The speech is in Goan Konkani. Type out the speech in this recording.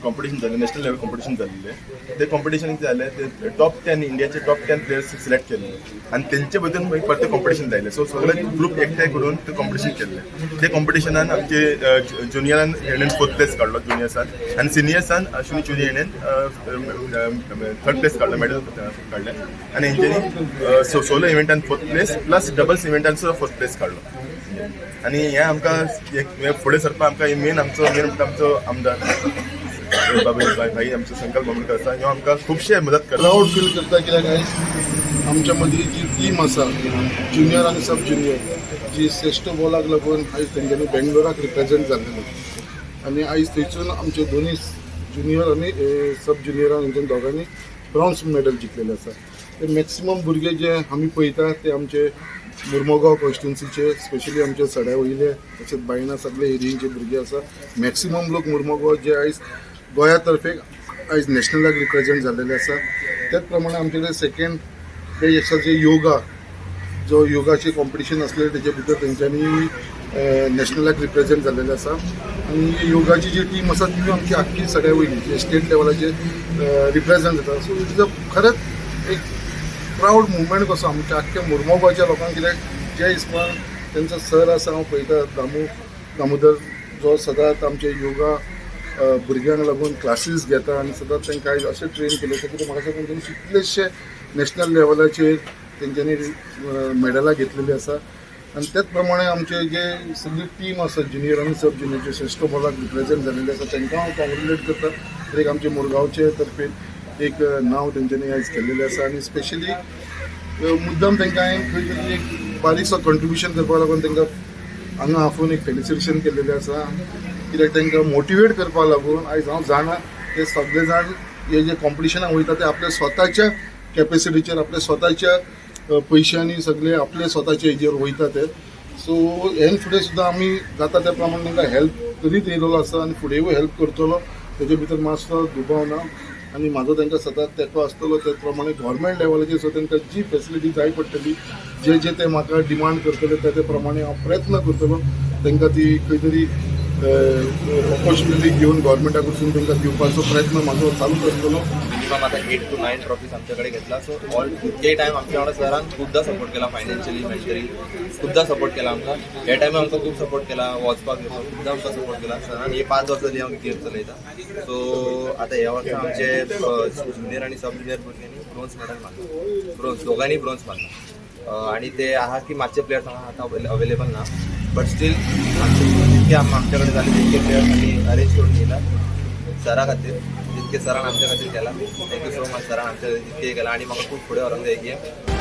कॉम्पिटिशन जालें, नॅशनल लेवल कॉम्पिटिशन जाल्लें. ते कॉम्पिटिशन कितें जालें, ते टॉप 10, इंडियाचे टॉप 10 प्लेयर्स सिलेक्ट केले आनी तेंचे बद्दल मागीर परते कॉम्पिटिशन जायलें. सो सगळे ग्रुप एकठांय करून ते कॉम्पिटिशन केल्लें. ते कॉम्पिटिशनान आमचे ज्युनियरान हेणेन फोर्थ प्लेस काडलो ज्युनियर्सान आनी सिनियर्सान अश्विनी चुनी हेणेन थर्ड प्लेस काडलो, मेडल काडलें आनी हेंच्यांनी सोलो इव्हेंटान फोर्थ प्लेस प्लस डबल्स इव्हेंटान सुद्दां फोर्थ प्लेस काडलो. आनी हें आमकां एक हें फुडें सरपाक आमकां मेन आमचो मेन म्हणटा आमचो आमदार बाबा भाई, आमचो संकल्प बामणकर आसा, ह्यो आमकां खुबशे मदत करता. प्राऊड फील करता, कित्याक आयज आमच्या मदीं जी टीम आसा, ज्युनियर आनी सब ज्युनियर, जी श्रेश्ठ बॉलाक लागून आयज तेंच्यांनी बेंगलोराक रिप्रेझेंट जाल्लेली आनी आयज थंयसून आमचे दोनी ज्युनियर आनी सब ज्युनियरान हेंच्या दोगांनी ब्रॉन्ज मेडल जिखलेले आसा. ते मॅक्सिमम भुरगे जे आमी पळयता ते आमचे मुर्मोगांव कॉन्स्टिट्युन्सीचे, स्पेशली आमचे सड्या वयले तशेंच बायणा सगळे एरियेचे भुरगे आसा. मॅक्सिमम लोक मुर्मोगांव जे आयज गोंया तर्फे आयज नॅशनलाक रिप्रेझेंट जाल्लेले आसा. त्याच प्रमाणे आमचे कडेन सेकंड ते आसा जे योगा, जो योगाचे कॉम्पिटिशन आसलें, तेजे भितर तेंच्यांनी नॅशनलाक रिप्रेझेंट जाल्लेले आसा. आनी योगाची जी टीम आसा ती आमची आख्खी सड्या वयली जे स्टेट लेवलाचेर रिप्रेझेंट जाता. सो it is a खरेंच एक प्राऊड मुवमेंट कसो आमच्या आख्ख्या मुर्मोगांवच्या लोकांक, कित्याक जे हिसपान तेंचो सर आसा, हांव पळयता, दामू दामोदर, जो सदांच आमचे योगा भुरग्यांक लागून क्लासीस घेता आनी सदांच तांकां आयज अशें ट्रेन केलें आसा. कित्याक म्हाका दिसता तेंच्यांनी कितलेशे नॅशनल लेवलाचेर तेंच्यांनी मेडलां घेतलेली आसा. आनी त्याच प्रमाणे आमचे जे सगळी टीम आसा, ज्युनियर आनी सब ज्युनियरचे श्रेश्ठ बॉलाक रिप्रेझेंट जाल्लेले आसा, तांकां हांव कॉंग्रेच्युलेट करता. एक आमचे मुरगांवचे तर्फेन एक नांव तेंच्यांनी आयज केल्लेलें आसा. आनी स्पेशली मुद्दम तांकां हांवें खंय तरी एक बारीकसो कंट्रिब्युशन करपाक लागून तांकां हांगा आफोवन एक फेलिसिटेशन केल्लेलें आसा, कित्याक तांकां मोटिवेट करपाक लागून आयज हांव जाणा ते सगळे जाण हे जे कॉम्पिटिशनाक वयता ते आपल्या स्वताच्या कॅपेसिटीचेर, आपल्या स्वताच्या पयशांनी, सगळे आपले स्वताच्या हेजेर वयता ते. सो हेन फुडें सुद्दां आमी जाता त्या प्रमाणे तांकां हेल्प करीत येयलेलो आसा आनी फुडेंय हेल्प करतलो, तेजे भितर मातसो दुबाव ना. आनी म्हाजो तांकां सदांच तेंको आसतलो. त्याच प्रमाणे गव्हर्मेंट लेवलाचेर सुद्दां तांकां जी फेसिलिटी जाय पडटली, जे जे ते म्हाका डिमांड करतले, त्या त्या प्रमाणे हांव प्रयत्न करतलो तांकां ती खंय तरी ऑपॉर्च्युनिटी घेवन गव्हर्मेंटा कडसून तांकां दिवपाचो प्रयत्न म्हाजो चालूच आसतलो. मिनिमम आता 8 टू 9 ट्रॉफीज आमच्याकडे घेतला. सो ऑल इतके टायम आमच्या वांगडा सरान खूपदा सपोर्ट केला, फायनान्शियली, मेंटली खूपदा सपोर्ट केला आमकां. हे टायमार आमकां खूब सपोर्ट केला, वचपाक येवपाक खूपदा आमकां सपोर्ट केला सरान. हे 5 वर्सां जाली हांव गेम चलयता. सो आतां ह्या वर्सा आमचे ज्युनियर आनी सब ज्युनियर भुरग्यांनी ब्रोन्ज मेडल मारला, ब्रोन्ज, दोगांनी ब्रोन्ज मारला. आणि ते आहा की मातशे प्लेयर्स हांगा आतां अवेलेबल ना, बट स्टील आमचे जितके आमच्याकडे झाले तितके प्लेयर्स आमी अरेंज करून येयला सरा खातीर. जितके सरान आमच्या खातीर केला, thank you so much. सरान आमच्या जितके केला आणि म्हाका खूब फुडें व्हरोंक जाय गेम.